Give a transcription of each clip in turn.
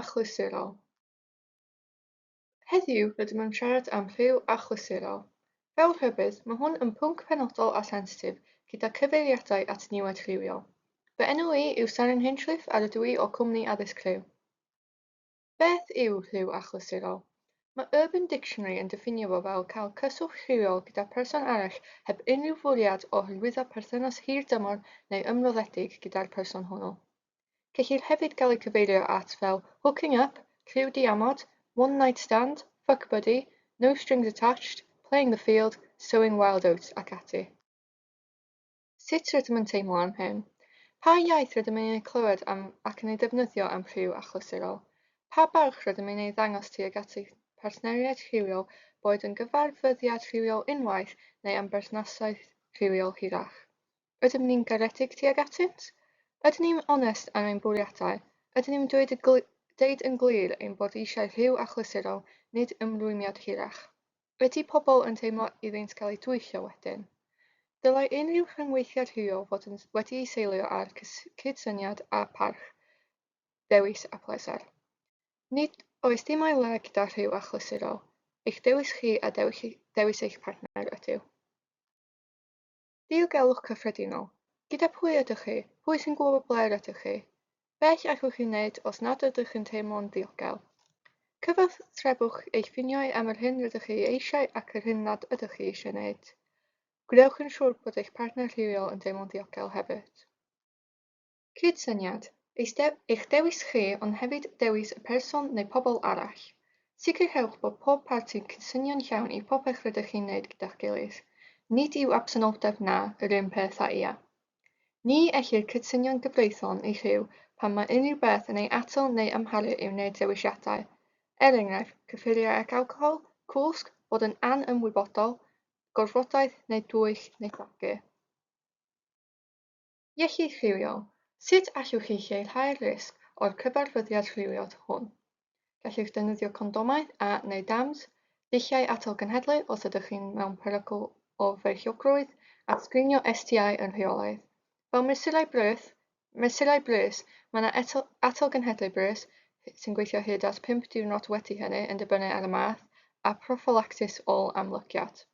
Achlysurol. Heddiw rydym yn siarad am rhyw achlysurol. Fel rhybudd, mae hwn yn pwnc penodol a sensitif gyda cyfeiriadau at niwed rhywiol. Fy enw i yw Seren Hinchliffe a rydw i o Cwmni Addysg Rhyw. Beth yw rhyw achlysurol? Mae Urban Dictionary yn diffinio fo fel cael cyswllt rhywiol gyda person arall heb unrhyw fwriad o hyrwyddo perthynas hir dymor neu ymroddedig gyda'r person hwnnw. Gellir hefyd gael ei cyfeirio at fel hooking up, rhyw diamod, one night stand, fuck buddy, no strings attached, playing the field, sowing wild oats ac ati. Sut rydym yn teimlo am hyn? Pa iaith rydym yn ei clywed am ac yn ei ddefnyddio am rhyw achlysurol? Pa barch rydym yn ei ddangos tuag at eich partneriaid rhywiol, boed yn gyfarfyddiad rhywiol unwaith neu am berthnasau rhywiol hirach? Ydym ni'n garedig tuag atynt? Ydyn ni'n onest am ein bwriadau? Ydyn ni'n dweud, y deud yn glir ein bod eisiau rhyw achlysurol, nid ymrwymiad hirach? Ydy pobl yn teimlo iddynt gael eu twyllo wedyn? Dylai unrhyw rhyngweithiad rhywiol fod yn wedi'i seilio ar cydsyniad a parch, dewis a pleser. Nid oes dim o'i le gyda rhyw achlysurol. Eich dewis chi a dewis, dewis eich partner ydyw. Diogelwch cyffredinol. Gyda pwy ydych chi? Pwy sy'n gwybod ble rydych chi? Beth allwch chi wneud os nad ydych yn teimlo'n ddiogel? Cyfathrebwch eich ffiniau am yr hyn rydych chi eisiau ac yr hyn nad ydych chi eisiau wneud. Gwnewch yn siŵr bod eich partner rhywiol yn teimlo'n ddiogel hefyd. Cydsyniad. Eich dewis chi, ond hefyd dewis y person neu pobl arall. Sicrhewch bod pob parti'n cydsynio'n llawn i popeth rydych chi'n wneud gyda'ch gilydd. Nid yw absenoldeb na yr un peth â ia. Ni ellir cydsynio'n gyfreithlon i rhyw pan mae unrhyw beth yn ei atal neu amharu i wneud dewisiadau. Er enghraifft, cyffuriau ac alcohol, cwsg, bod yn anymwybodol, gorfodaeth neu dwyll neu thagu. Iechyd rhywiol. Sut allwch chi lleihau'r risg o'r cyfarfyddiad rhywiol hwn? Gallwch defnyddio condomau a neu dams, dulliau atal genhedlu os ydych chi'n mewn perygl o feichiogrwydd, a sgrinio STI yn rheolaidd. Fel mesurau brys, mesurau brys, mae yna atal genhedlu brys sy'n gweithio hyd at 5 diwrnod wedi hynny yn dibynnu ar y math, a proffylactis ôl-amlygiad.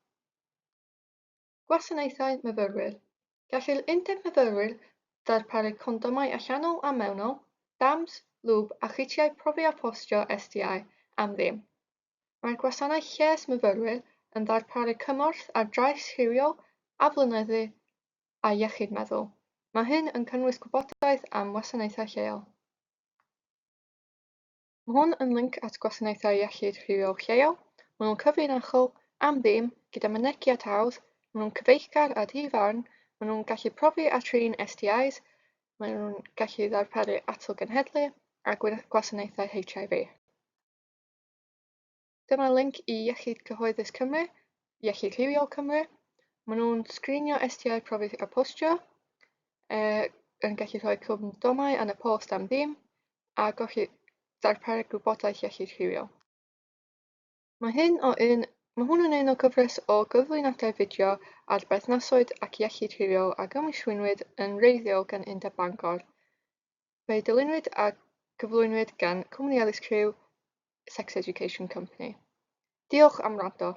Gwasanaethau myfyrwyr. Gall yr Undeb Myfyrwyr ddarparu condomau allanol a mewnol, dams, lwb a chitiau profi a phostio STI am ddim. Mae'r gwasanaeth lles myfyrwyr yn ddarparu cymorth ar drais rhywiol, aflonyddu a iechyd meddwl. Mae hyn yn cynnwys gwybodaeth am wasanaethau lleol. Mae hwn yn linc at gwasanaethau iechyd rhywiol lleol. Maen nhw'n cyfrinachol, am ddim, gyda mynegiad hawdd, maen nhw'n cyfeillgar a di-farn, maen nhw'n gallu profi a trin STIs, maen nhw'n gallu ddarparu atal genhedlu a gwasanaethau HIV. Dyma linc i Iechyd Cyhoeddus Cymru, Iechyd Rhywiol Cymru. Maen nhw'n sgrinio STI profi a postio, yn gallu rhoi condomau yn y post am ddim, a gallu darparu gwybodaeth iechyd rhywiol. Mae hyn o un, mae hwn yn un o gyfres o gyflwyniadau fideo ar berthnasoedd ac iechyd rhywiol a gomisiynwyd yn wreiddiol gan Undeb Bangor. Fe'i dylunwyd a gyflwynwyd gan Cwmni Addysg Rhyw, Sex Education Company. Diolch am wrando.